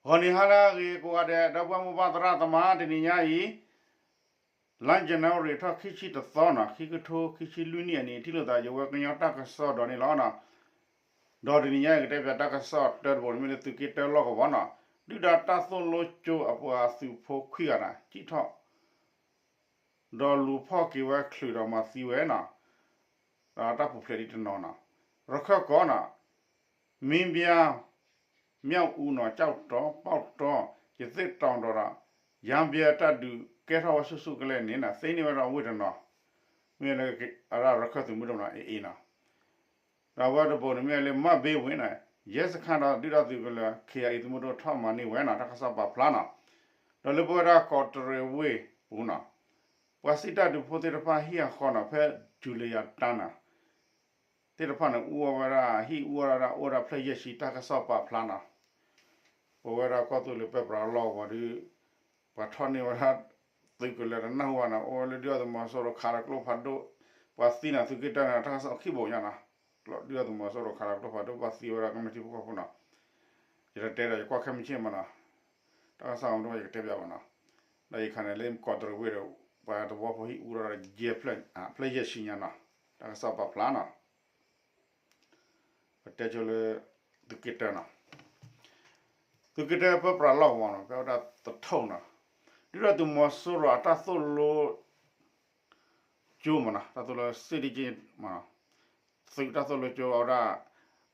ဂီၤနံၤဟါလၢအဂ့ၤကိးဂၤဒဲး ဒီပုၢ်ဝဲၢ်မိၢ်ပၢ်သရၣ်သမါ တနံၤညါအံၤ လါ January ထီၣ်ခံဆံတသီနီၤ ခံကထိခံဆံလွံၢ်နံၣ်အနံၤ ထံၣ်လိာ်သး ယဝဲကညီတၢ်ကစီၣ်ဒီးန့ၣ်လီၤနီၤ. ဒီးတနံၤညါအံၤ ကတဲပၠးတၢ်ကစီၣ်တၢတဘိန့ၣ် မ့ၢ်လၢသုးက့တၢလီၢ်ကဝီၤနီၤ ဒုၣ်ဒါတၢ်သိၣ်လိကၠိအပှၤသုးဖိခွံဂၤနီၤ စံၣ်ထီၣ် ဒီးလူၤဖီၣ်က့ၤဝဲချုးဒီးမၤသံဝဲနီၤ, ဒီးတၢ်ပူၤဖျဲးဒ်တနီၤနီၤ, ရခၢၣ်ကီးနီၤ, မ့ၢ်ဘၣ် မၠၣ်အူနီၤ ကၠီၣ်တီ ပီၣ်တီ ယသ့ၣ်တီၤဒီးဒီး ယါဘၣ်တၢ်ဒုးကဲထီၣ်ဝဲဆူၣ်ဆူၣ်ကလဲာ်န့ၣ်နီၤ သ့န့ၢ်ဝဲဒီးဝ့ၢ်တနီၤ, မ့ၢ်လၢ အရခၢၣ်သုးမုၢ်ဒိၣ်နီၤ အ့ၣ်အ့ၣ်နီၤ ဒီးအဝဲတဘိန့ၣ်မ့ၢ်လၢမၣ်ဘ့ဝ့ၢ်န့ၣ် ရဲစခန်းဒီးဒုၣ်ဒါသုးကလၢၤ ခ့အံၤ သုးမုၢ်ဒိၣ်ထီၣ်မၤန့ၢ်ဝဲနီၤ တၢ်ကစီၣ်ပာ်ဖျါနီၤ, ဒီးလၢပဝဲဒၣ်ကီးတရံးဝ့ၢ်ပူၤနီၤ, ပှၤစံၣ်တၢ်ဒုးဖိသ့ၣ်တဖၣ်ဟံၣ်အဃီနီၤ ဖဲ ယူၤလံယၤတၢ်နီၤ သ့ၣ်တဖၣ်န့ၣ် အူအီၣ်ဝဲဒၣ် ဟံၣ်အူအီၣ်ဝဲဒၣ် အိၣ်ဝဲဒၣ်ဖျၢၣ်ယဲၢ်ဆံ တၢ်ကစီၣ်ပာ်ဖျါနီၤ, ပဝဲဒၣ်ကီၢ်သူလ့ၤပဲပြးလီၢ်ကဝီၤဒီး ပှၤထီၣ်န့ၢ်ဝဲဒၣ် သုးကလၢၤတနၢ်ဟူဘၣ်နီၤ အိၣ်ဝဲလၢဒုၣ်ဒါသုးမီၤစိရိၤခးဒီးကျိဖးဒိၣ် ပှၤသံနီၤ သုးက့တၢန့ၣ် တၢ်ကစီၣ်ခံဘိညါနီၤ, ဒုၣ်ဒါသုးမီၤစိရိၤခးဒီးကျိဖးဒိၣ် ပှၤသံဝဲဒၣ်ကမျၢၢ်ထံဖိကီၢ်ဖိနီၤ, ယတတဲဒီးယကွၢ်ခဲမုၢ်ဆ့ၣ်မးနီၤ, တၢ်ကစီၣ်မ့ၢ်တအိၣ်ယကတဲပၠးဘၣ်နီၤ, ဒီးယခါန့ၣ်လၢကီးတရံးဝ့ၢ်ဒီး ပှၤသဝီဖိဟံၣ်အူဒီးယဲၢ်ဖျၢၣ် ဖျၢၣ်ယဲၢ်ဆံညါနီၤ, တၢ်ကစီၣ်ပာ်ဖျါနီၤ ပတဲဆိလၢ သုးက့တၢနီၤ, သုးက့တၢပဲပြးလီၢ်ကဝီၤနီၤ ဖဲဝဲဒၣ်သထူၣ်နီၤ, ဒုၣ်ဒါသုးမီၤစိရိၤအတၢ်သိၣ်လိကၠိမးနီၤ တၢ်သိၣ်လိစ့ၣ်ဒက့မးနီၤ, သုးတၢ်သိၣ်လိကၠိအဝဲဒၣ်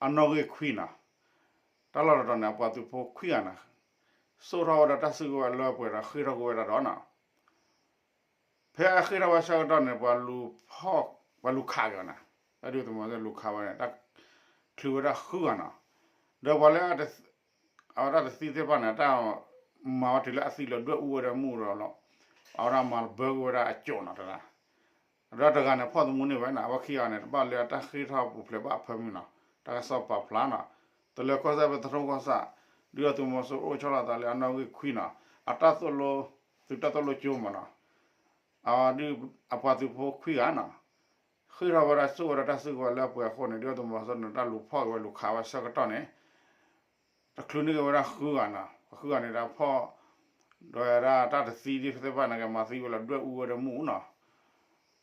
အနီၣ်ဂံၢ်ခွံနီၤ, တၢ်လီၢ်တတီၤန့ၣ် အပှၤသုးဖိခွံဂၤနီၤ, စိၣ်ထီၣ်ဝဲဒၣ်တၢ်စုကဝဲၤလၢပှဲၤဒီးဃ့ၢ်ထီၣ်က့ၤဝဲဒၣ်ဒီးနီၤ ဖဲအဃ့ၢ်ထီၣ်ဝဲဆၢကတီၢ်န့ၣ် ပှၤလူၤခးက့ၤအီၤန့ၣ်, တၢ်ဒုၣ်ဒါသုးမီၤစိရိၤလူၤခးဝဲန့ၣ် တၢ်ချုးဝဲဒၣ်ဃုဂၤနီၤ, ဒီးပှၤလၢ အဝဲဒၣ်တသံသ့ၣ်တဖၣ်န့ၣ် တၢ်မၤဝဲတုၤလၢအသံလီၤဒွဲၣ်အူဝဲဒီးမူဒီးလီၤ, အဝဲဒၣ်မၤဘၢကွံာ်ဝဲဒၣ်အစိၣ်နီၤတဂၤ, ဒီးတဂၤန့ၣ် ဖီၣ်သမူန့ၢ်ဝဲန့ၣ် အဝဲခံဂၤန့ၣ် တဘၣ်လၢအတၢ်ဃ့ၢ်ထီၣ်ပူၤဖျဲးဘၣ်အဖၢမုၢ်နီၤ, တၢ်ကစီၣ်ပာ်ဖျါနီၤ, တလၢၤကီၢ်စဲၣ်ဖဲသထူၣ်ကီၢ်ဆၣ် ဒုၣ်ဒါသုးမီၤစိရိၤအိၣ်ဆီလီၤသးလၢအနီၣ်ဂံၢ်ခွံနီၤ, အတၢ်သိၣ်လိ သုးတၢ်သိၣ်လိကၠိမးနီၤ, အဒုး အပှၤသုးဖိခွံဂၤနီၤ, ဃ့ၢ်ထီၣ်ဝဲဒၣ်စိၣ်ဝဲဒၣ်တၢ်စုကဝဲၤလၢအပှဲၤအဃိန့ၣ် ဒုၣ်ဒါသုးမီၤစိရိၤန့ၣ် တၢ်လူၤဖီၣ်က့ၤဝဲလူၤခးဝဲဆၢကတီၢ်န့ၣ် တချုးန့ၢ်က့ၤဝဲဒၣ်ဃုဂၤနီၤ, အဃုဂၤန့ၣ် တၢ်ဖီၣ် ဒီးဝဲဒၣ်တၢ်တသံဒ်သ့ၣ်တဖၣ်န့ၣ်က့ၤ မၤသံဝဲလီၤဒွဲၣ်အူဝဲဒီးမူနီၤ,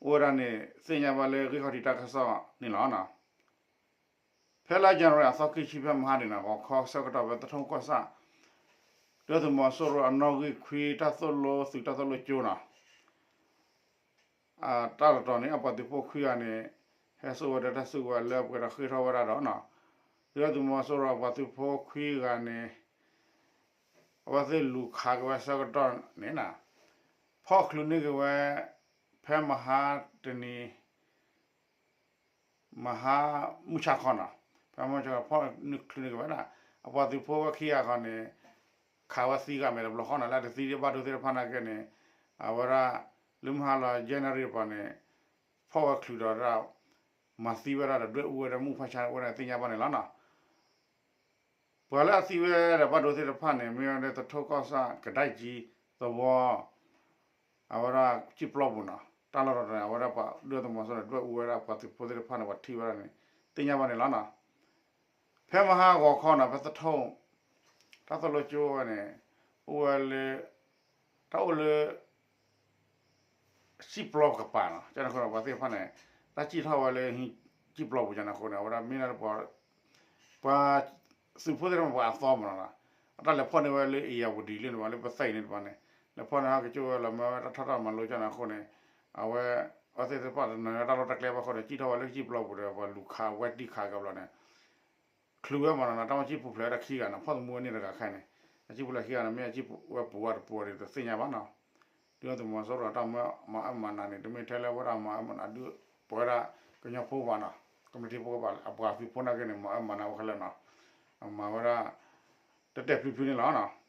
အိၣ်ဝဲဒၣ်န့ၣ် သ့ၣ်ညါဘၣ်လၢဂံၢ်ခီၣ်ထံးတၢ်ကစီၣ်န့ၣ်လီၤနီၤ. ဖဲလါ January အသီခံဆံဖဲမဟါန့ၣ်နီၤ ဂီၤခီဆၢကတီၢ်ဖဲသထူၣ်ကီၢ်ဆၣ် ဒုၣ်ဒါသုးမီၤစိရိၤအနီၣ်ဂံၢ်ခွံတၢ်သိၣ်လိ သုးတၢ်သိၣ်လိကၠိနီၤ တၢ်တတီၤန့ၣ် အပှၤသုးဖိခွံဂၤန့ၣ် ဟဲစိာ်ဝဲဒီးတၢ်စုကဝဲၤလၢအပှဲၤဒီးဃ့ၢ်ထီၣ်ဝဲဒၣ်ဒီးနီၤ, ဒုၣ်ဒါသုးမီၤစိရိၤအပှၤသုးဖိခွံဂၤန့ၣ် အဝဲသ့ၣ်လူၤခးက့ၤဝဲဆၢကတီၢ်န့ၣ်နီၤ, ဖီၣ်ချုးန့ၢ်က့ၤဝဲ ဖဲမဟါတနံၤ မဟါမုၢ်ဆါခီနီၤ, ဖဲမုၢ်ဆါခီဖီၣ်ချုးန့ၢ်က့ၤဝဲဒၣ် အပှၤသုးဖိဝဲခံဂၤခီန့ၣ် ခးဝဲသံဂၤမဲာ်တဘျီဃီနီၤ လၢတသံဒံးဘၣ်ဒိသ့ၣ်တဖၣ်နာ်က့န့ၣ် အဝဲဒၣ် လၢမုၢ်ဟါလီၤ January တပၤန့ၣ် ဖီၣ်ဝဲချုးဒီးဒၣ် မၤသံဝဲဒၣ်ဒီးဒွဲၣ်အူဝဲဒီးမူဖးဆါဝဲဒၣ်သ့ၣ်ညါဘၣ်န့ၣ်လီၤနီၤ. ပှၤလၢအသံဝဲဒီးဘၣ်ဒိသ့ၣ်တဖၣ်န့ၣ် မ့ၢ်ဝဲလၢသထူၣ်ကီၢ်ဆၣ် ကဒါကံသဝီ အဝဲဒၣ်စံၣ်ပျီပူၤနီၤ, တၢ်လီၢ်တတီၤန့ၣ် အဝဲဒၣ်ပှၤဒုၣ်ဒါသုးမီၤစိရိၤန့ၣ် ဒွဲၣ်အူဝဲဒၣ်ပှၤသုးဖိသ့ၣ်တဖၣ်န့ၣ် ပှၤထံၣ်ဝဲဒၣ်န့ၣ် သ့ၣ်ညါဘၣ်န့ၣ်လီၤနီၤ. ဖဲမဟါဂီၤခီနီၤ ဖဲသထူၣ် တၢ်သိၣ်လိကၠိဝဲန့ၣ် အိၣ်ဝဲလၢ တၢ်အိၣ်လၢ စံၣ်ပျီကပၤနီၤ, ကန့ၣ်အဃိ ပှၤသ့ၣ်တဖၣ်န့ၣ် တၢ်စံၣ်ထီၣ်ဝဲလၢဟံၣ်စံၣ်ပျီပူၤကန့ၣ်အဃိန့ၣ် အဝဲဒၣ်မ့ၢ်ဒၣ်ပှၤ ပှၤသုးဖိသ့ၣ်တဖၣ်ပှၤအသီမးနီၤ, အတၢ်လဲၤဖီၣ်န့ၢ်ဝဲလၢအ့ၣ်ယၢ်ဝတံၤလၢန့ၣ်ဘၣ် လၢပသဲအံၤန့ၣ်တပၤန့ၣ် လဲၤဖီၣ်န့ၢ်ဟီၣ်ကၠိဝဲလီၤမၢဝဲတၢ်ထီၣ်တၢ်မၤလိကန့ၣ်အဃိန့ၣ် အဝဲ အဝဲသ့ၣ်တဖၣ်တနီၤတၢ်လီၢ်တၢ်ကျဲဘၣ်အဃိန့ၣ် စံၣ်ထီၣ်ဝဲလၢဟံၣ်စံၣ်ပျီပူၤဒီး ပှၤလူၤခးဝဲတံၢ်ခးကဘျီန့ၣ် ချုးဝဲမးနီၤ တၢ်မ့ၢ်စံၣ်ပူၤဖျဲးဝဲဒၣ်ခံဂၤနီၤ ဖီၣ်သမူဝဲန့ၣ်တဂၤခဲအံၤန့ၣ် အစံၣ်ပူၤဖျဲးခံဂၤန့ၣ် မ့ၢ်အစံၣ်ပူၤဝဲပူၤဝဲတပူၤဝဲဒီးတသ့ၣ်ညါဘၣ်နီၤ, ဒုၣ်ဒါသုးမီၤစိရိၤတၢ်မၤအၢမၤနးန့ၣ် တမ့ၢ်ထဲလၢဝဲဒၣ်မၤအၢမၤနးဒုး ပဝဲဒၣ်ကညီဖိဘၣ်နီၤ, ကမျၢၢ်ထံဖိကီၢ်ဖိဘၣ် အပှၤသုးဖိနာ်က့န့ၣ် မၤအၢမၤနးဝဲခဲလၢာ်နီၤ, မၤဝဲဒၣ် တတဲာ်ဖျုးဖျုးန့ၣ်လီၤနီၤ.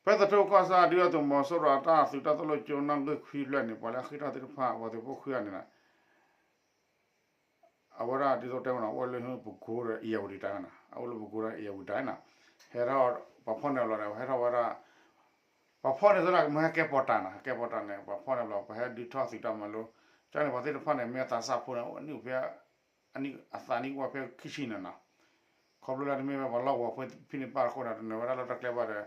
ဖဲသထူၣ်ကီၢ်ဆၣ်ဒုၣ်ဒါသုးမီၤစိရိၤအတၢ်သုးတၢ်သိၣ်လိကၠိနီၣ်ဂံၢ်ခွံဖျၢၣ်န့ၣ် ပှၤလၢအဃ့ၢ်ထီၣ်သ့ၣ်တဖၣ် ပှၤသုးဖိခွံဂၤန့ၣ် အဝဲဒၣ်ဒ်သိးတဲဝဲနီၤ အိၣ်လၢပကိဒီးအ့ၣ်ယၢ်ဝတံၤတၢ်နီၤ အအိၣ်လၢပကိဒီးအ့ၣ်ယၢ်ဝတံၤတၢ်နီၤ, ဟဲထီၣ် ပှၤဖီၣ်န့ၢ်ဘျီဒီး ဟဲထီၣ်ဝဲဒၣ် ပှၤဖီၣ်န့ၢ်သရၣ်ကမ့ၢ်ဟဲကဲပီၤတၢ်နီၤ ဟဲကဲပီၤတၢ်န့ၣ် ပှၤဖီၣ်န့ၢ်ဘျီ ပှၤဟဲဒုးထီၣ်သုးတၢ်မၤလိ, ကန့ၣ်ပှၤသ့ၣ်တဖၣ်န့ၣ် မ့ၢ်အသးစၢ်ဖိန့ၣ် အနံၣ်ဖဲ အနံၣ်အသးနံၣ်အိၣ်ဝဲဖဲခံဆံန့ၣ်နီၤ, ခ ခီဖျိလၢတမ့ၢ်ဝဲပှၤလီၢ်ကဝီၤဖိဖဲန့ၣ်တဖၣ်အဃိဒီး တနၢၤဝဲဒၣ်လၢတၢ်ကျဲဘၣ်ဒီး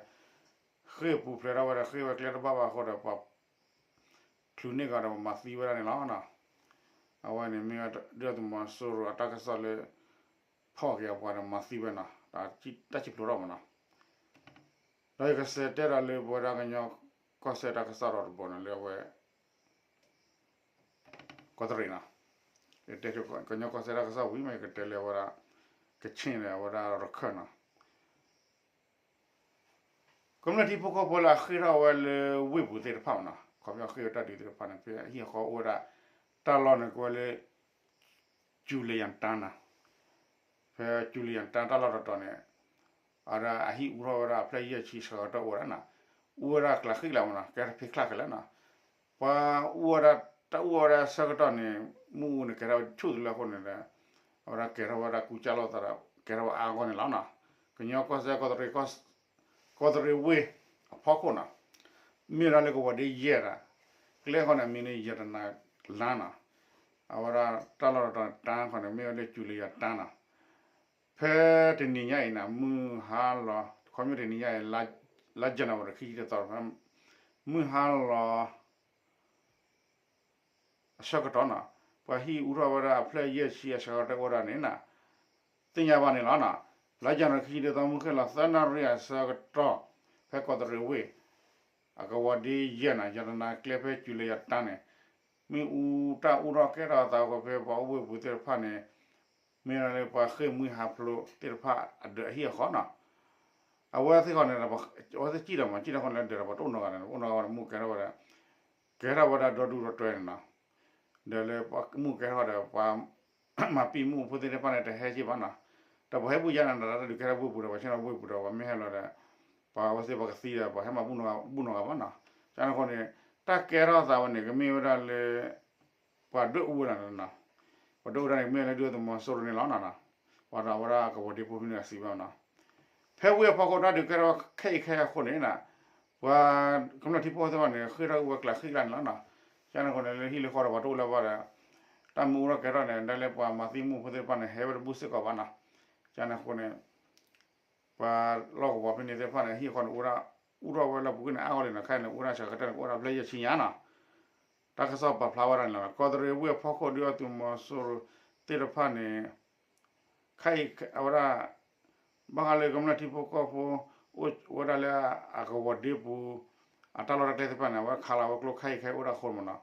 ဃ့ၢ်ပူၤဖျဲးထီၣ်ဝဲဒီး ဃ့ၢ်ဝဲကျဲတဘၣ်ဘၣ်အဃိဒီး ပှၤချုးန့ၢ်ကဒီး ပှၤမၤသံဝဲဒၣ်န့ၣ်လီၤ. အဝဲန့ၣ်မ့ၢ်ဝဲဒုၣ်ဒါသုးမီၤစိရိၤအတၢ်ကစီၣ်လၢ ဖီၣ်က့ၤအပှၤဒီးမၤသံဝဲနီၤ, တၢ်စံၣ်ဖျိးထီၣ်မးနီၤ. ဒီးယကစံးတဲဒၣ်လၢပဝဲဒၣ်ကညီကီၢ်စဲၣ်တၢ်ကစီၣ်ဒီးတဘီန့ၣ်လၢအဝဲ ကီးတရံးနီၤ, ယတဲကညီကီၢ်စဲၣ်တၢ်ကစီၣ်ဝံၤမး ယကတဲလၢအဝဲဒၣ် ကခ့ၣ်န့ၣ် အဝဲဒၣ်ရခၢၣ်နီၤ. ကမျၢၢ်ထံဖိကီၢ်ဖိလၢအဃ့ၢ်ထီၣ်ဝဲလၢဝ့ၢ်ပူၤသ့ၣ်တဖၣ်မးနီၤ, ခီပညီဃ့ၢ်ဝဲတၢ်ဒုးသ့ၣ်တဖၣ်န့ၣ် ဖဲအဟံၣ်အဃီအိၣ်ဝဲဒၣ် တၢ်လီၢ်န့ၣ်ကဝဲလၢ ကၠူလံယၤတၢ်နီၤ, ဖဲကၠူလံယၤတၢ်တၢ်လီၢ်တတီၤန့ၣ် အဝဲဒၣ်အဟံၣ်အူထီၣ်ဝဲဒၣ်အဖျၢၣ်ယဲၢ်ဆံဆၢကတီၢ်အိၣ်ဝဲဒၣ်နီၤ, အူဝဲဒၣ်ကျးဃံကျးမးနီၤ, ကဲထီၣ်ဖံးချၢ်ခဲလၢာ်နီၤ. ပှၤအူဝဲဒၣ် တၢ်အူဝဲဒၣ်ဆၢကတီၢ်န့ၣ် မ့ၣ်အူန့ၣ် ကဲထီၣ်ဆူၣ်တလၢအဃိန့ၣ်ဒီး အဝဲဒၣ်ကဲထီၣ်ဝဲဒၣ်ကူစၢ်လိာ်သးဒီး ကဲထီၣ်ဝဲအါအါဂီၢ်န့ၣ်လီၤနီၤ. ကညီကီၢ်စဲၣ် ကီးတရံးဝ့ၢ်အဖီခိၣ်နီၤ, မ့ၢ်ဝဲဒၣ်လၢကဝီၤဒ့ယဲၢ်ဒီး ကျဲဃီန့ၣ် မ့ၢ်လၢယဲၢ်တနၤလါနီၤ, အဝဲဒၣ်တၢ်လီၢ်တတီၤတၢ်ဃီန့ၣ် မ့ၢ်ဝဲလၢကၠူလံယၤတၢ်နီၤ. ဖဲတနံၤညါအံၤန့ၣ် မုၢ်ဟါလီၤ ခီဖျိတနံၤညါအံၤ လါယနူၤအါရံၤခံဆံတသီ မုၢ်ဟါလီၤ အဆၢကတီၢ်နီၤ, ပှၤဟံၣ်အူထီၣ်ဝဲဒၣ်အဖျၢၣ်ယဲၢ်ဆံအဆၢကတီၢ်အိၣ်ဒၣ်န့ၣ်နီၤ, သ့ၣ်ညါဘၣ်န့ၣ်လီၤနီၤ. လါယနူၤအါရံၤခံဆံတသီ မုၢ်ဃ့ၢ်လီၤသၢနၣ်ရံၣ်အဆၢကတီၢ် ဖဲကီးတရံးဝ့ၢ် အကဝီၤဒ့ယဲၢ်နီၤ, ယဲၢ်တနၤကျဲဖဲကၠူလံယၤတၢ်န့ၣ် မ့ၣ်အူတၢ်အူထီၣ်ကဲထီၣ်အသးအဃိ ဖဲပှၤအိၣ်ဘှံးပူၤသ့ၣ်တဖၣ်န့ၣ် မ့ၢ်ဒၣ်လၢပှၤဃ့ၢ်မှံဟးဖျိးသ့ၣ်တဖၣ်အဒၢးအဟံၣ်အဃီနီၤ. အဝဲသ့ၣ်ဃီန့ၣ် အဝဲသ့ၣ်စံၣ်ဒီးမး စံၣ်တၢ်ဃီန့ၣ်လၢဒၢးဒီးပှၤတအိၣ်နီတဂၤန့ၣ် ပအိၣ်နီတဂၤဝဲဒီးမူကဲထီၣ်ဝဲဒီး ကဲထီၣ်ဝဲဒၣ်ဒီဒူၣ်ဒီတွဲန့ၣ်နီၤ. ဒီးလၢပှၤမူကဲထီၣ်ဒီး ပှၤမၤပံာ်မ့ၣ်အူဖိသ့ၣ်တဖၣ်န့ၣ် တဟဲက့ၤဘၣ်နီၤ. ဒီးပှၤဟဲဘူၣ်ယါန့ၣ် တၢ်ဒုးကဲထီၣ်ဝ့ၢ်ပူၤဒီး ပှၤဆ့ၣ်နီၤဝ့ၢ်ပူၤဒီး ပှၤမ့ၢ်ဟဲလီၤဒီး ပှၤဝဲသ့ၣ်ပှၤကသံဒီး ပှၤဟဲမၤဘူၣ်နီတဂၤဘၣ်နီၤ. ကန့ၣ်အဃိန့ၣ် တၢ်ကဲထီၣ်သးဝဲန့ၣ် ကမ့ၢ်ဝဲဒၣ်လၢ ပှၤဒွဲၣ်အူဝဲဒၣ်န့ၣ်နီၤ. ပှၤဒွဲၣ်အူဒၣ်န့ၣ် မ့ၢ်လၢဒုၣ်ဒါသုးမီၤစိရိၤန့ၣ်လီၤနီၤ. ပှၤဒီးဝဲဒၣ်ကဝီၤဒ့ဖိဖဲန့ၣ်အစံးဘၣ်နီၤ. ဖဲဝ့ၢ်အဖီခိၣ်တၢ်ဒုးကဲထီၣ်ခဲအံၤခဲအံၤအဃိန့ၣ်နီၤ, ပှၤကမျၢၢ်ထံဖိကီၢ်ဖိသ့ၣ်တဖၣ်န့ၣ် ဃ့ၢ်ထီၣ်ဝဲကျးဃံကျးန့ၣ်လီၤနီၤ. ကန့ၣ်အဃိန့ၣ် လၢဟံၣ်လၢဃီဒီးပှၤတအိၣ်လၢၤဘၣ်ဒီး တၢ်မ့ၢ်အူထီၣ်ကဲထီၣ်န့ၣ် ဒၣ်လၢပှၤမၤသံမ့ၣ်အူဖိသ့ၣ်တဖၣ်န့ၣ် ဟဲဝဲတဘူၣ်စ့ၢ်ကီးဘၣ်နီၤ. ကန့ၣ်အဃိန့ၣ် ပှၤလီၢ်ကဝီၤဖဲန့ၣ်သ့ၣ်တဖၣ်န့ၣ် ဟံၣ်အဃီန့ၣ် အိၣ်ဒၣ် အူထီၣ်ဝဲလၢပူၤကွံာ်န့ၣ် အါဂီၢ်လံနီၤ, ခဲအံၤန့ၣ် အိၣ်ဒၣ်ဆၢကတီၢ်န့ၣ် ကအိၣ်ဒၣ်ဖျၢၣ်ယဲၢ်ဆံညါနီၤ. တၢ်ကစီၣ်ပာ်ဖျါဝဲဒၣ်န့ၣ်လီၤ. ကီးတရံးဝ့ၢ်အဖီခိၣ် ဒုၣ်ဒါသုးမီၤစိရိၤသ့ၣ်တဖၣ်န့ၣ် ခဲအံၤအဝဲဒၣ် ဘၣ်ဃးလၢကမျၢၢ်ထံဖိကီၢ်ဖိ အိၣ်ဝဲဒၣ်လၢအကဝီၤဒ့ပူၤ အတၢ်လီၢ်တၢ်ကျဲသ့ၣ်တဖၣ်န့ၣ် အဝဲခးလီၤဝဲကျိခါအံၤခဲအံၤအိၣ်ဒၣ်အဃိမးနီၤ.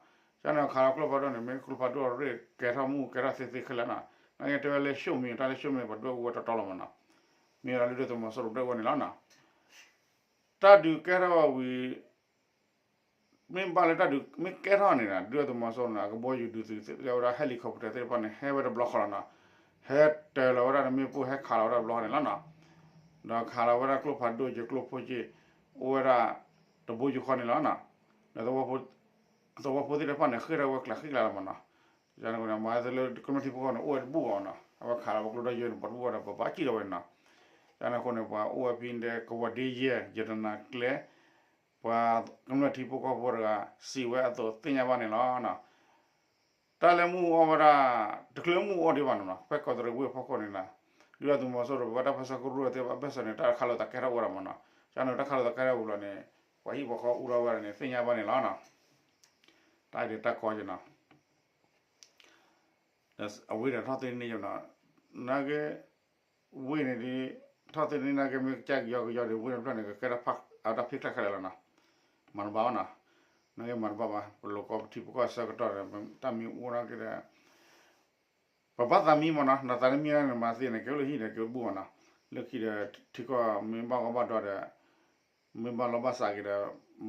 ကန့ၣ်ခးလီၤကျိဖးဒိၣ်န့ၣ် မ့ၢ်ကျိဖးဒိၣ်အရ့ၣ်ကဲထီၣ်မ့ၣ်အူကဲထီၣ်သ့သ့ခဲလၢာ်နီၤ. နာ်က့တဲဝဲလၢ ရှိမုၢ် တၢ်လၢ ရှိမုၢ် ပှၤဒွဲၣ်အူဝဲတီတီလီၤမးနီၤ. မ့ၢ်ဝဲဒၣ်လၢဒုၣ်ဒါသုးမီၤစိရိၤဒွဲၣ်အူဝဲန့ၣ်လီၤနီၤ. တၢ်ဒုးကဲထီၣ်ဝံၤ မ့ၢ်ဘၣ်လၢတၢ်ဒုး မ့ၢ်ကဲထီၣ်န့ၣ်ဒီး ဒုၣ်ဒါသုးမီၤစိရိၤန့ၣ် အကဘီယူၤဒုးသုးသ့ၣ်ဝဲဒၣ် helicopter သ့ၣ်တဖၣ်န့ၣ် ဟဲဝဲတဘျီဃီလီၤနီၤ. ဟဲတၢၤလီၤဝဲဒၣ်တမ့ၣ်ပိၢ် ဟဲခးလီၤဝဲဒၣ်တဘျီဃီန့ၣ်လီၤနီၤ. ဒီးခးလီၤဝဲဒၣ်ကျိဖးဒိၣ်က့ၤ ကျိဖိက့ၤ အိၣ်ဝဲဒၣ်တဘိယူၢ်ဃီန့ၣ်လီၤနီၤ. ဒီးသဝီဖိသ့ၣ်တဖၣ်န့ၣ် ဃ့ၢ်ထီၣ်ဝဲကျးဃံကျးလီၤမးနီၤ. ကန့ၣ်အဃိန့ၣ် မၤသ့လၢကမျၢၢ်ထံဖိကီၢ်ဖိန့ၣ် အိၣ်ဝဲတဘူၣ်ဘၣ်နီၤ. အဝဲခးလီၤဝဲကျိဒီးယဲၢ်န့ၣ် ပှၤတဘူၣ်ဘၣ်ဒီးပဘၣ်စံၣ်ထီၣ်ဝဲန့ၣ်နီၤ. ကန့ၣ်အဃိန့ၣ် ပှၤအိၣ်ဝဲဖဲဒဲကဝီၤဒ့ယဲၢ် ယဲၢ်တနၤကျဲ ပှၤကမျၢၢ်ထံဖိကီၢ်ဖိတဂၤ စံးဝဲအသိးသ့ၣ်ညါဘၣ်န့ၣ်လီၤနီၤ. တၢ်လၢမ့ၣ်အူအီၣ်ဝဲဒၣ် တချုးမ့ၣ်အူအီၣ်ဒံးဘၣ်နီၤနီၤ ဖဲကီးတရံးဝ့ၢ်အဖီခိၣ်န့ၣ်နီၤ ဒုၣ်ဒါသုးမီၤစိရိၤ ပဝဲတၢ်ပၢဆှၢကရူၢ်သ့ၣ်တဖၣ်အဘၢၣ်စၢၤန့ၣ် တၢ်ခးလိာ်သးကဲထီၣ်အိၣ်ဝဲဒၣ်မးနီၤ. ကန့ၣ်တၢ်ခးလိာ်သးကဲထီၣ်ဝံၤလီၤန့ၣ် ပှၤဟံၣ်ပှၤဃီအူထီၣ်ဝဲဒၣ်န့ၣ် သ့ၣ်ညါဘၣ်န့ၣ်လီၤနီၤ. တၢ်အံၤဒီးတၢ်ကီက့ၤနီၤ အဝ့ၢ်ဒီးထီၣ်သ့န့ၢ်ယနီၤ နာ်က့ ဝ့ၢ်န့ၣ်ဒ် ထီၣ်သ့န့ၢ်နာ်က့ မ့ၢ်ကစၢ်ကယီကယီဒီး ဝ့ၢ်တဖျၢၣ်န့ၣ် ကကဲထီၣ်အတၢ်ဖံးချၢခဲလၢာ်လီၤနီၤ. မၤတဘၣ်ဘၣ်နီၤ နာ်က့မၤတဘၣ်ဘၣ် ပလိာ်ကီထံဖိကီၢ်ဖိအဆၢကတီၢ်ဒီး တၢ်မ့ၢ်အိၣ်နာ်က့ဒီး ပဘၣ်သးမံမးနီၤ နသးတမံန့ၣ် မၤသ့န့ၣ် ကဲလၢဟံၣ်ဒီးကဲဘူၣ်မးနီၤ လၢခံဒီး ထံကီၢ်မ့ၢ်ဘၣ်ဂီၢ်ဘၣ်ဒီဒီး မ့ၢ်ဘၣ်လီၢ်ဘၣ်စးက့ၤဒီး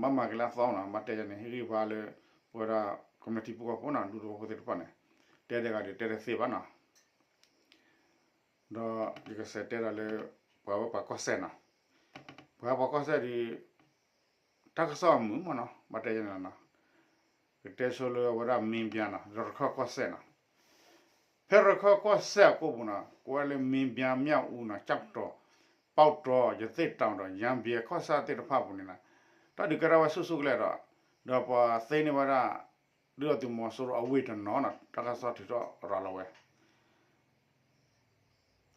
ဘၣ်မၤက့ၤလၢအသီမးနီၤ ဘၣ်တဲယၤန့ၣ် ဟ့ၣ်ဂံၢ်ဘါလၢ ပဝဲဒၣ်ကမျၢၢ်ထံဖိကီၢ်ဖိနီၤ ဒူသဝီဖိသ့ၣ်တဖၣ်န့ၣ် တဲတဂၤဒီးတဲတသ့ဘၣ်နီၤ ဒီးယကစံးတဲဒၣ်လၢ ပှၤဝဲပှၤကီၢ်စဲၣ်နီၤ ပှၤပှၤကီၢ်စဲၣ်ဒီး တၢ်ကစီၣ်အမုာ်မးနီၤ ဘၣ်တဲယၤန့ၣ်နီၤ ကတဲဆိလၢအဝဲဒၣ်မ့ၢ်ဘၠါနီၤ ရခၢၣ်ကီၢ်စဲၣ်နီၤ ဖဲရခၢၣ်ကီၢ်စဲၣ်အကိာ်ပူၤနီၤ ကဝဲလၢမ့ၢ်ဘၠါ မၠၣ်အူနီၤ ကၠၣ်ပတီၢ် ပီၣ်တီၢ် ရသေ့တောင်ဒီး ရမ်းဗြဲ ကီၢ်ဆၣ်သ့ၣ်တဖၣ်အပူၤန့ၣ်နီၤ တၢ်ဒုးကဲထီၣ်ဝဲဆူၣ်ဆူၣ်ကလဲာ်ဒီး ဒီးပှၤသ့န့ၢ်ဝဲဒၣ် ဒုၣ်ဒါသုးမီၤစိရိၤအဝ့ၢ်တနီၤနီၤ တၢ်ကစီၣ်ထုးထီၣ်ရၤလီၤဝဲ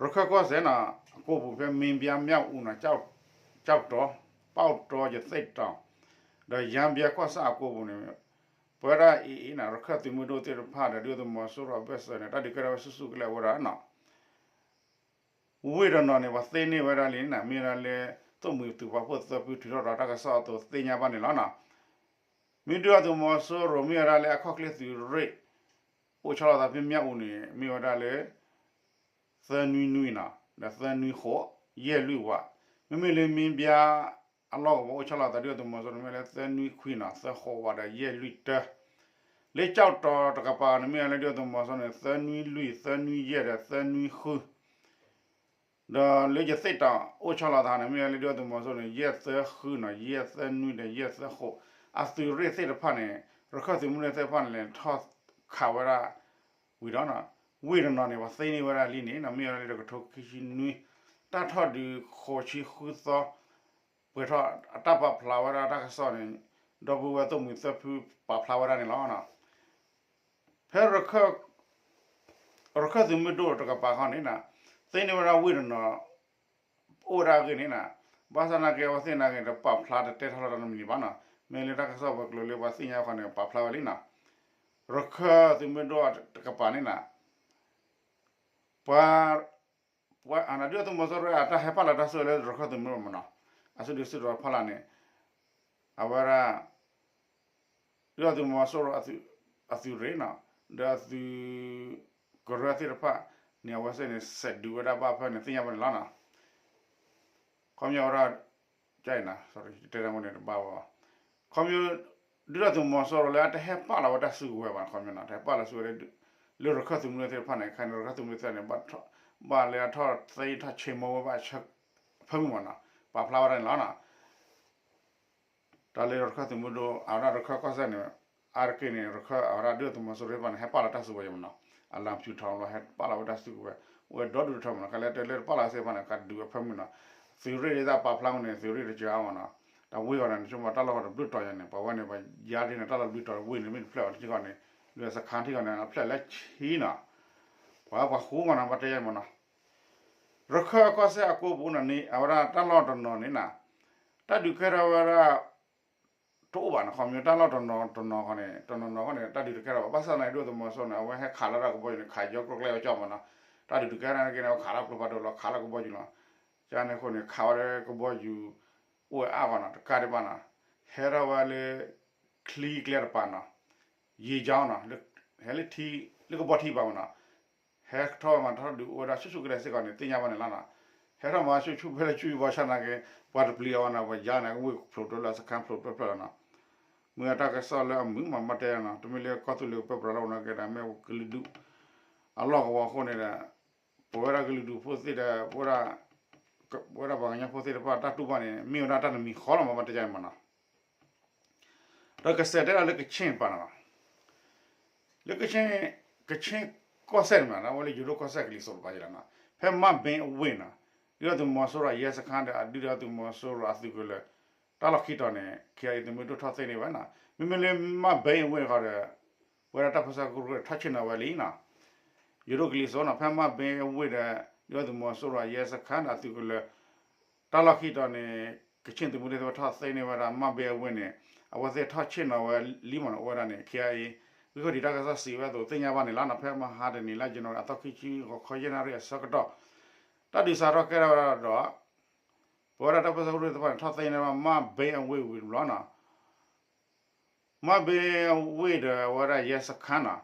ရခၢၣ်ကီၢ်စဲၣ်နီၤ အကိာ်ပူၤဖဲမ့ၢ်ဘၠါ မၠၣ်အူနီၤ ကၠီၣ်တီ ပီၣ်တီ ယသ့ၣ်တီၤ ဒီးယါဘျါကီၢ်ဆၣ်အကိာ်ပူၤန့ၣ် ပဝဲဒၣ်အံၤနီၤ ရခၢၣ်သုးမုၢ်ဒိၣ်သ့ၣ်တဖၣ်ဒီး ဒုၣ်ဒါသုးမီၤစိရိၤအဘၢၣ်စၢၤန့ၣ် တၢ်ဒုးကဲထီၣ်ဝဲဆူၣ်ဆူၣ်ကလဲာ်ဝဲဒၣ်နီၤ ဝ့ၢ်တနီၤန့ၣ် ပှၤသ့န့ၢ်ဝဲဒၣ်လံန့ၣ် မ့ၢ်ဝဲဒၣ်လၢ သိၣ်မှံၤသုးပာ်ဖှိၣ်သၢဖုထုးထီၣ်ဒီးတၢ်ကစီၣ်အသိးသ့ၣ်ညါဘၣ်န့ၣ်လီၤနီၤ. မ့ၢ်ဒုၣ်ဒါသုးမီၤစိရိၤမ့ၢ်ဝဲဒၣ်လၢအခီၣ်ချ့သုးရ့ၣ် အိၣ်ဆီလီၤသးဖဲမၠၣ်အူန့ၣ် မ့ၢ်ဝဲဒၣ်လၢ သၢနွံနွံနီၤ ဒီးသၢနွံဃိး ယဲၢ်လွံၢ်ဝး, မ့မ့ၢ်လၢမ့ၢ်ဘၣ်အလီၢ်ကဝီၤအိၣ်ဆီလီၤသးဒုၣ်ဒါသုးမီၤစိရိၤန့ၣ် မ့ၢ်လၢသၢနွံခွံနီၤ သၢဃိးဝးဒီးယဲၢ်လွံၢ်တၢ လၢကၠီၣ်တီတကပၤန့ၣ် မ့ၢ်လၢဒုၣ်ဒါသုးမီၤစိရိၤန့ၣ် သၢနွံလွံၢ် သၢနွံယဲၢ်ဒီးသၢနွံဃု ဒီးလၢယသ့ၣ်တီၤအိၣ်ဆီလီၤသးန့ၣ် မ့ၢ်လၢဒုၣ်ဒါသုးမီၤစိရိၤန့ၣ် ယဲၢ်သၢဃုနီၤ ယဲၢ်သၢနွံဒီးယဲၢ်သၢဃိး, အသုးရ့ၣ်သ့ၣ်တဖၣ်န့ၣ် ရခၢၣ်သုးမုၢ်ဒိၣ်သ့ၣ်တဖၣ်န့ၣ် လဲၤထီၣ်ခးဝဲဒၣ် ဝံၤဒီးနီၤ ဝ့ၢ်တနီၤန့ၣ် ပှၤသ့န့ၢ်ဝဲဒၣ်လံန့ၣ်နီၤ မ့ၢ်ဝဲဒၣ်လၢတကထိခံဆံနွံ တၢ်ထီၣ်ဒုးဃိးဆံဃုသီ ပှဲၤထီၣ်အတၢ်ပာ်ဖျါဝဲဒၣ်တၢ်ကစီၣ်န့ၣ် ဒီပုၢ်ဝဲၢ်သိၣ်မှံၤသၢဖုပာ်ဖျါဝဲဒၣ်န့ၣ်လီၤ. ဖဲ ရခၢၣ်သုးမုၢ်ဒိၣ်တကပၤခီန့ၣ်နီၤ သ့န့ၢ်ဝဲဒၣ်ဝ့ၢ်တနီၤ အိၣ်ဝဲဒၣ်အဂ့ၢ်န့ၣ်နီၤ ဘၣ်ဆၣ်သနာ်က့ အဝဲသ့ၣ်နာ်က့ တပာ်ဖျါတတဲထီၣ်လီၤတၢ်နီတမံၤဘၣ်နီၤ မ့ၢ်လၢတၢ်ကစီၣ်ပှၤကျိၤလၢပှၤသ့ၣ်ညါခီန့ၣ် ပာ်ဖျါဝဲလံနီၤ ရခၢၣ်သုးမုၢ်ဒိၣ်တကပၤန့ၣ်နီၤ ပှၤ ပှၤဒုၣ်ဒါသုးမီၤစိရိၤအတၢ်ဟဲပာ်လီၤတၢ်စုကဝဲၤလၢရခၢၣ်သုးမုၢ်ဒိၣ်မနီၤ အစုဒုးစုတီၤဖီလာ်န့ၣ် အဝဲဒၣ် ဒုၣ်ဒါသုးမီၤစိရိၤ အသုးရ့ၣ်နီၤ ဒီးအသုးကရၢသ့ၣ်တဖၣ်န့ၣ် အဝဲသ့ၣ်န့ၣ် စဲးဒုးဝဲဒၣ်ဘၣ်ဖဲန့ၣ် သ့ၣ်ညါဘၣ်န့ၣ်လီၤနီၤ ခီပညီဝဲဒၣ် ကနၤ တဲတၢ်မန့ၣ်တဘၣ်ဝဲ ခီပညီ ဒုၣ်ဒါသုးမီၤစိရိၤလၢအတဟဲပာ်လီၤဝဲတၢ်စုကဝဲၤဘၣ် ခီပညီနီၤ တဟဲပာ်လီၤစုကဝဲၤ လၢရခၢၣ်သုးမုၢ်ဒိၣ်သ့ၣ်တဖၣ်န့ၣ် ခဲအံၤန့ၣ် ရခၢၣ်သုးမုၢ်ဒိၣ်သ့ၣ်တဖၣ်န့ၣ် ဘၣ်လၢအထီၣ်သ့ထီၣ်ဆ့မိဝဲဘၣ် ဖၢမုၢ်မနီၤ ပာ်ဖျါဝဲဒၣ်န့ၣ်လီၤနီၤ တၢ်လၢရခၢၣ်သုးမုၢ်ဒိၣ် အဝဲဒၣ်ရခၢၣ်ကီၢ်စဲၣ်န့ၣ် အါတက့ၢ်န့ၣ် ရခၢၣ်အဝဲဒၣ်ဒုၣ်ဒါသုးမီၤစိရိၤသ့ၣ်တဖၣ်န့ၣ် ဟဲပာ်လီၤတၢ်စုကဝဲၤယမနီၤ အလံာ်ဖြူထောင်လို့ ဟဲပာ်လီၤဝဲတၢ်စုကဝဲၤ အိၣ်ဝဲဒီဒူၣ်တထၢမနီၤ ကလဲၤတဲလၢတပာ်လီၤစ့ၢ်တဖၣ်န့ၣ် ကဒုးအဖၢမုၢ်နီၤ သုးရ့ၣ်ဒ်သိးပာ်ဖျါမန့ၣ် သုးရ့ၣ်တကၢအါမနီၤ တၢ်ဝ့ၢ်ဂီၤန့ၣ် နဆိကမိၣ်တၢ်လီၢ်ဂီၤတဘျုးတီၤညါန့ၣ် ပှၤဝဲန့ၣ် ပှၤယါဒ်န့ၣ် တၢ်လီၢ်ဘျုးတီၤဝ့ၢ်န့ၣ် မ့ၢ်တဖျၢၣ်အီၤတထံၣ်ဃီန့ၣ် လၢစခါထံၣ်ဃီန့ၣ် အဖျၢၣ်လၢဆံနီၤ ပှၤပှၤဃူမနီၤ ပှၤတဲယါမနီၤ ရခၢၣ်ကီၢ်စဲၣ်အကိာ်ပူၤန့ၣ်န့ၣ် အဝဲဒၣ်တၢ်လီၢ်တနီၤန့ၣ်နီၤ တၢ်ဒုးကဲထီၣ်ဝဲဒၣ် တအိၣ်ဘၣ်နီၤ ခီပညီတၢ်လီၢ်တနီၤတနီၤဃီန့ၣ် တနီၤနီၤဃီန့ၣ် တၢ်ဒုးတကဲထီၣ်ဘၣ် ဘၣ်ဆၣ်သနာ်က့ ဒုၣ်ဒါသုးမီၤစိရိၤန့ၣ် အဝဲဟဲခးလီၤတၢ်ကဘီယူၤန့ၣ် ခးယီကျိကျဲဝဲကၠီမနီၤ တၢ်ဒုးတကဲထီၣ်နာ်က့န့ၣ် အဝဲခးလီၤကျိဖးဒိၣ်လီၤ ခးလီၤကဘီယူၤလီၤ ကန့ၣ်အဃိန့ၣ် ခးဝဲဒၣ်ကဘီယူၤ အိၣ်ဝဲအါဂီၢ်နီၤ တကးဒံးဘၣ်နီၤ ဟဲထီၣ်ဝဲလၢ ချံကျဲတပၤနီၤ ယံာ်ကၠီနီၤ ဟဲလၢထံ လၢကဘီထံဘၣ်မနီၤ ဟဲထီၣ်မၤထီၣ်ဒုးအိၣ်ဝဲဒၣ်ဆူၣ်ဆူၣ်ကလဲာ်စ့ၢ်ကီးန့ၣ် သ့ၣ်ညါဘၣ်န့ၣ်လီၤနီၤ ဟဲထီၣ်မၤဆူၣ်ဆူၣ်ဖဲလၢဆူၣ်ဘၣ်ဆၣ်နာ်က့ ပှၤတပျံၤအီၤဘၣ်နီၤ ပှၤယါန့ၣ် ဝ့ၢ်ဖျိးဖျိးလၢစခါဖျိးဖျိးဖျိးလီၤနီၤ မ့ၢ်အတၢ်ကစီၣ်လၢအမုာ်မး မ့ၢ်တဲနီၤ တမ့ၢ်လၢကီၢ်သူလ့ၤကပၢၤလီၤနာ်က့ဒီး မ့ၢ်ကလုာ်ဒူၣ် အလီၢ်ကဝီၤအဃိန့ၣ်ဒီး ပဝဲဒၣ်ကလုာ်ဒူၣ်ဖိသ့ၣ်ဒီး ပဝဲဒၣ် ပဝဲဒၣ်ပှၤကညီဖိသ့ၣ်တဖၣ်တၢ်တူၢ်ဘၣ်န့ၣ် မ့ၢ်ဝဲဒၣ်တၢ်တမံၤဃီလီၤမး မ့ၢ်တဲယါန့ၣ်မနီၤ ဒီးကစဲးတဲဒၣ်လၢကခ့ၣ်တပၤန့ၣ်လီၤ လၢကခ့ၣ် ကခ့ၣ်ကီၢ်စဲၣ်န့ၣ်မနီၤ အဝဲလၢယိၤဒိၣ်ကီၢ်စဲၣ်ကလံၤစိးတပၤယဲလီၤနီၤ ဖဲမၣ်ဘ့အဝ့ၢ်နီၤ ဒုၣ်ဒါသုးမီၤစိရိၤအရဲစခါဒီး ဒုၣ်ဒါသုးမီၤစိရိၤအသုးကလၢၤ တၢ်လီၢ်ခံတီၤန့ၣ် ခ့ၣ်အဲၣ်အံၤသုးမုၢ်ဒိၣ်ထီၣ်သ့န့ၢ်ဝဲနီၤ မ့မ့ၢ်လၢမၣ်ဘ့အဝ့ၢ်တခီဒီး ပဝဲဒၣ်တၢ်ပၢဆှၢကရူၢ်ထီၣ်ဆ့ၣ်နီၤဝဲလံနီၤ ယိၤဒိၣ်ကလံၤစိးနီၤ ဖဲမၣ်ဘ့အဝ့ၢ်ဒီး ဒုၣ်ဒါသုးမီၤစိရိၤအရဲစခါဒီးအသုးကလၢၤ တၢ်လီၢ်ခံတီၤန့ၣ် ကခ့ၣ်သုးမုၢ်ဒိၣ်သ့ၣ်တဖၣ်ထီၣ်သ့န့ၢ်ဝဲဒၣ် မၣ်ဘ့အဝ့ၢ်န့ၣ် အဝဲသ့ၣ်ထီၣ်ဆ့ၣ်နီၤဝဲလံမနီၤ အိၣ်ဝဲဒၣ်န့ၣ် ခ့ၣ်အဲၣ်အံၤ ဂံၢ်ခီၣ်ထံးတၢ်ကစီၣ်စံးဝဲအသိးသ့ၣ်ညါဘၣ်န့ၣ်လီၤနီၤ ဖဲမဟါတနံၤလါယနူၤအါရံၤအသီခံဆံဃိးခီယဲၢ်နၣ်ရံၣ်အဆၢကတီၢ် တၢ်ဒုးစးထီၣ်ကဲထီၣ်ဝဲဒၣ်ဒီး ပဝဲဒၣ်တၢ်ပၢဆှၢကရူၢ်သ့ၣ်တဖၣ်န့ၣ် ထီၣ်သ့န့ၢ်ဝဲမၣ်ဘ့အဝ့ၢ်ဝံၤတဘျီနီၤ မၣ်ဘ့အဝ့ၢ်ဒီးအဝဲဒၣ်ယဲစခါနီၤ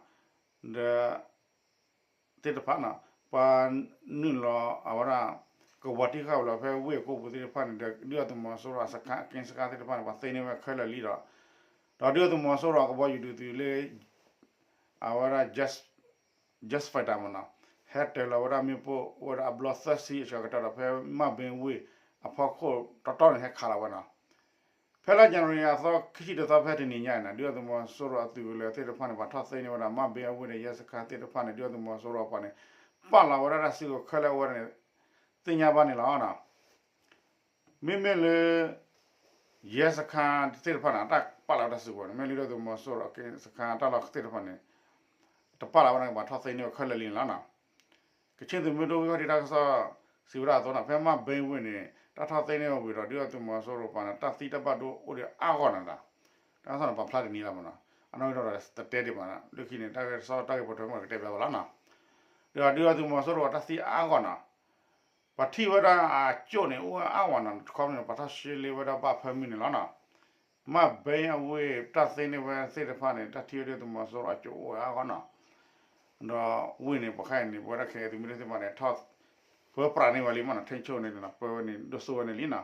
ဒီး သ့ၣ်တဖၣ်နီၤ ပှၤနုာ်လီၤအဝဲဒၣ် ကဝီၤတံၢ်ဃာ်ဝဲလီၤဖဲဝ့ၢ်အကိာ်ပူၤသ့ၣ်တဖၣ်န့ၣ်ဒီး ဒုၣ်ဒါသုးမီၤစိရိၤအစခါအက့စခါသ့ၣ်တဖၣ်န့ၣ် ပှၤသ့န့ၢ်ဝဲခဲလၢာ်လံဒီး ဒီးဒုၣ်ဒါသုးမီၤစိရိၤအကဘီယူၤဒုးသုးလၢ အဝဲဒၣ် jet fighter မနီၤ ဟဲတၢၤလီၤဝဲဒၣ်မ့ၣ်ပိၢ်အိၣ်ဝဲဒၣ်အဘျီသၢဆံအဆၢကတီၢ်ဒီး ဖဲမၣ်ဘ့ဝ့ၢ်အဖီခိၣ်တီတီန့ၣ် ဟဲခးလီၤဝဲနီၤ ဖဲလါယနူၤအါရံၤအသီခံဆံတသီဖဲတနံၤညါအံၤန့ၣ် ဒုၣ်ဒါသုးမီၤစိရိၤအသုးကလၢၤသ့ၣ်တဖၣ်န့ၣ် ပှၤထီၣ်သ့န့ၢ်ဝဲဒၣ် မၣ်ဘ့အဝ့ၢ်ဒီးယဲစခါသ့ၣ်တဖၣ်န့ၣ် ဒုၣ်ဒါသုးမီၤစိရိၤအပှၤန့ၣ် ပာ်လီၤဝဲဒၣ်တၢ်စုကဝဲၤခဲလၢာ်ဝဲဒၣ်န့ၣ် သ့ၣ်ညါဘၣ်န့ၣ်လီၤ. မ့မ့ၢ်လၢ ယဲစခါသ့ၣ်တဖၣ်န့ၣ် အတၢ်ပာ်လီၤဝဲတၢ်စုကဝဲၤန့ၣ် မ့ၢ်လၢဒုၣ်ဒါသုးမီၤစိရိၤအက့စခါတၢ်လီၢ်သ့ၣ်တဖၣ်န့ၣ် တပာ်လီၤဝဲဒၣ်န့ၣ် ပှၤထီၣ်သ့န့ၢ်ဝဲခဲလၢာ်လံန့ၣ်လီၤ. ကချ့ၣ်သုးမုၢ်ဒိၣ်ဂံၢ်ခီၣ်ထံးတၢ်ကစီၣ် စံးဝဲဒၣ်အသိးန့ၣ် ဖဲမၣ်ဘ့ဝ့ၢ်န့ၣ် တၢ်ထီၣ်သ့န့ၢ်ဝံၤဒီး ဒုၣ်ဒါသုးမီၤစိရိၤပၤန့ၣ် တၢ်သံတၢ်ဘၣ်ဒိအိၣ်ဒီးအါဂီၢ်န့ၣ်ဒီး တၢ်ကစီၣ်န့ၣ် ပာ်ဖျါတနံၤလီၤမနီၤ, အနီၣ်ဂံၢ်နီၣ်ဒီးတတဲဒံးဘၣ်, လၢခံန့ၣ် တၢ်ကစီၣ်တၢ်ဂ့ၢ်ပိာ်ထွဲမ့ၢ်ကတဲဘၣ်ဝဲလီၤနီၤ. ဒီးဒုၣ်ဒါသုးမီၤစိရိၤအတၢ်သံအါဂီၢ်နီၤ, ပှၤထံၣ်ဝဲဒၣ်အကၠိၣ်န့ၣ် အိၣ်ဝဲအါဂီၢ်နီၤ, တခီန့ၣ် ပှၤထီၣ်ရှဲလ့ဝဲဒၣ်ဘၣ်ဖၢမုၢ်န့ၣ်လီၤနီၤ. မၣ်ဘ့အဝ့ၢ်တၢ်သ့န့ၢ်ဝဲသ့ၣ်တဖၣ်န့ၣ် တၢ်ထံၣ်ဝဲဒၣ်သုးမီၤစိရိၤအကၠိၣ်အိၣ်ဝဲအါဂီၢ်နီၤ. ဒီးဝ့ၢ်န့ၣ် ပှၤခဲအံၤန့ၣ် ပဝဲဒၣ်ခဲအံၤသုးမုၢ်ဒိၣ်သ့ၣ်တဖၣ်န့ၣ် ထီၣ်ပၢပြးန့ၢ်ဝဲလံမနီၤ, ထိန်းချုပ်န့ၣ် ပၢဝဲန့ၣ် ဒိၣ်စိဝဲန့ၣ်လံနီၤ.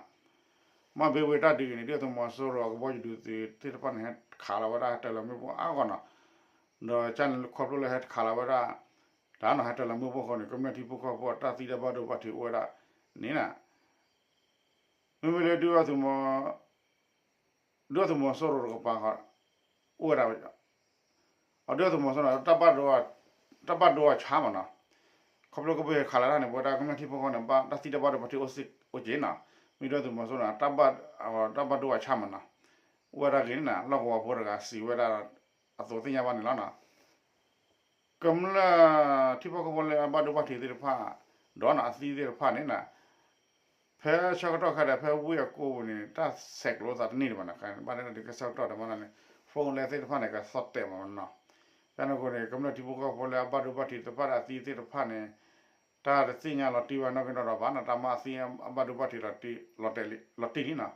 မၣ်ဘ့ဝ့ၢ်တၢ်ဒုးအံၤန့ၣ် ဒုၣ်ဒါသုးမီၤစိရိၤအကဘီယူၤဒုးသုးသ့ၣ်တဖၣ်န့ၣ် ဟဲခးလီၤဝဲဒၣ် ဟဲတၢၤလီၤမ့ၣ်ပိၢ်အါဂီၢ်နီၤ. ဒီးကန့ၣ်ခီဖျိလၢဟဲခးလီၤဝဲဒၣ် တၢ်နီၤ ဟဲတၢၤလီၤမ့ၣ်ပိၢ်အဃိန့ၣ် ကမျၢၢ်ထံဖိကီၢ်ဖိအတၢ်သံတၢ်ဘၣ်ဒိဘၣ်ထံးအိၣ်ဝဲဒၣ်န့ၣ်နီၤ. မ့မ့ၢ်လၢဒုၣ်ဒါသုးမီၤ ဒုၣ်ဒါသုးမီၤစိရိၤတကပၤဃီ အိၣ်ဝဲဒၣ် အဒုၣ်ဒါသုးမီၤစိရိၤန့ၣ် တၢ်ဘၣ်ဒိအီၤဆါမနီၤ. ခီဖျိကဘၣ်ဟဲခးလီၤတၢ်န့ၣ် ပဝဲဒၣ်ကမျၢၢ်ထံဖိကီၢ်ဖိန့ၣ် တၢ်သံတၢ်ဘၣ်ဒိဘၣ်ထံးအိၣ်စ့ၢ်အိၣ်က့ၤနီၤ. မ့ၢ်ဒုၣ်ဒါသုးမီၤစိရိၤန့ၣ် တၢ်ဘၣ်ဒိအီၤဆါမနီၤ. အိၣ်ဝဲဒၣ်ဂ့ၤန့ၣ်နီၤ လီၢ်ကဝီၤဖိတဂၤစံးဝဲဒၣ် အသိးသ့ၣ်ညါဘၣ်န့ၣ်လီၤနီၤ. ကမျၢၢ်ထံဖိကီၢ်ဖိလၢအဘၣ်ဒိဘၣ်ထံးသ့ၣ်တဖၣ် ဒီးနီၤ အသံသ့ၣ်တဖၣ်န့ၣ်နီၤ ဖဲဆၢကတီၢ်ခဲအံၤ ဖဲဝ့ၢ်အကိးပူၤန့ၣ် တၢ်ဆဲးကျိးသးတန့ၢ်ဒံးဘၣ်နီၤ. ဘၣ်န့ၣ်ဒီးကဆၢကတီၢ်ဒံးဘၣ်န့ၣ် phone လဲသ့ၣ်တဖၣ်န့ၣ် ကသီၣ်တဲာ်မနီၤ. ဖဲန့ၣ်အဃိန့ၣ် ကမျၢၢ်ထံဖိကီၢ်ဖိလၢအဘၣ်ဒိဘၣ်ထံးသ့ၣ်တဖၣ်ဒီးအသံသ့ၣ်တဖၣ်န့ၣ် တၢ်တသ့ၣ်ညါလီၤတံၢ်ဝဲနီၢ်ကီၢ်နီၢ်ဒီးဘၣ်နီၤ, တၢ်မၤအသံအဘၣ်ဒိဘၣ်ထံးလီၤတံၢ်လီၤတဲာ်လံနီၤ.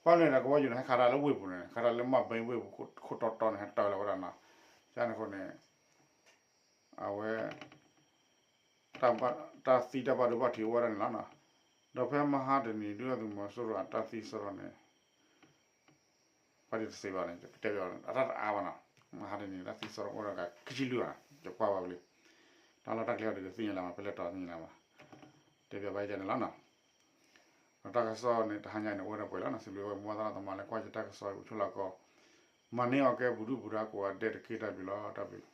ဘၣ်မနုၤဒီးကဘီယူၤန့ၣ် ဟဲခးတၢ်လၢဝ့ၢ်ပူၤန့ၣ် ခးတၢ်လၢမၣ်ဘ့ဝ့ၢ်ပူၤခိၣ်တီတီန့ၣ် ဟဲတၢၤလီၤဝဲဒၣ်နီၤ. ကန့ၣ်အဃိန့ၣ် အဝဲ တၢ်သံတၢ်ဘၣ်ဒိဘၣ်ထံးအိၣ်ဝဲဒၣ်န့ၣ်လီၤနီၤ. ဒီးဖဲမဟါတနံၤ ဒုၣ်ဒါသုးမီၤစိရိၤအတၢ်သံစရီန့ၣ် ပှၤတသ့ဘၣ်န့ၣ် တဲဘၣ်အတၢ်တအါဘၣ်နီၤ. မဟါတနံၤ တၢ်သံစရီအိၣ်ဒီးကခံဆံလွံၢ်ဘၣ် ယကွၢ်ဘၣ်ဝံၤလံ. တၢ်လီၢ်တၢ်ကျဲအီၤဒီးတသ့ၣ်ညါလၢၤဘၣ် ဖဲလဲၣ်တီၤသ့ၣ်ညါလၢၤဘၣ်. တဲဘၣ်ယဲန့ၣ်လီၤနီၤ. ဒီးတၢ်ကစီၣ်န့ၣ် တဟါညါန့ၣ် အိၣ်ဝဲဒၣ်ပှဲၤလီၤနီၤ. စံးဘျုးဝဲမိၢ်သရၣ်သမါလၢကွၢ်ယတၢ်ကစီၣ်အိၣ်ဆိးလီၤကီး မၤန့ၢ်အီၤကဲပူၤဒုၣ်ပူၤဒါကိးဂၤဒဲးတက့ၢ် တၢ်ဘျုးလီၤ တၢ်ဘျုး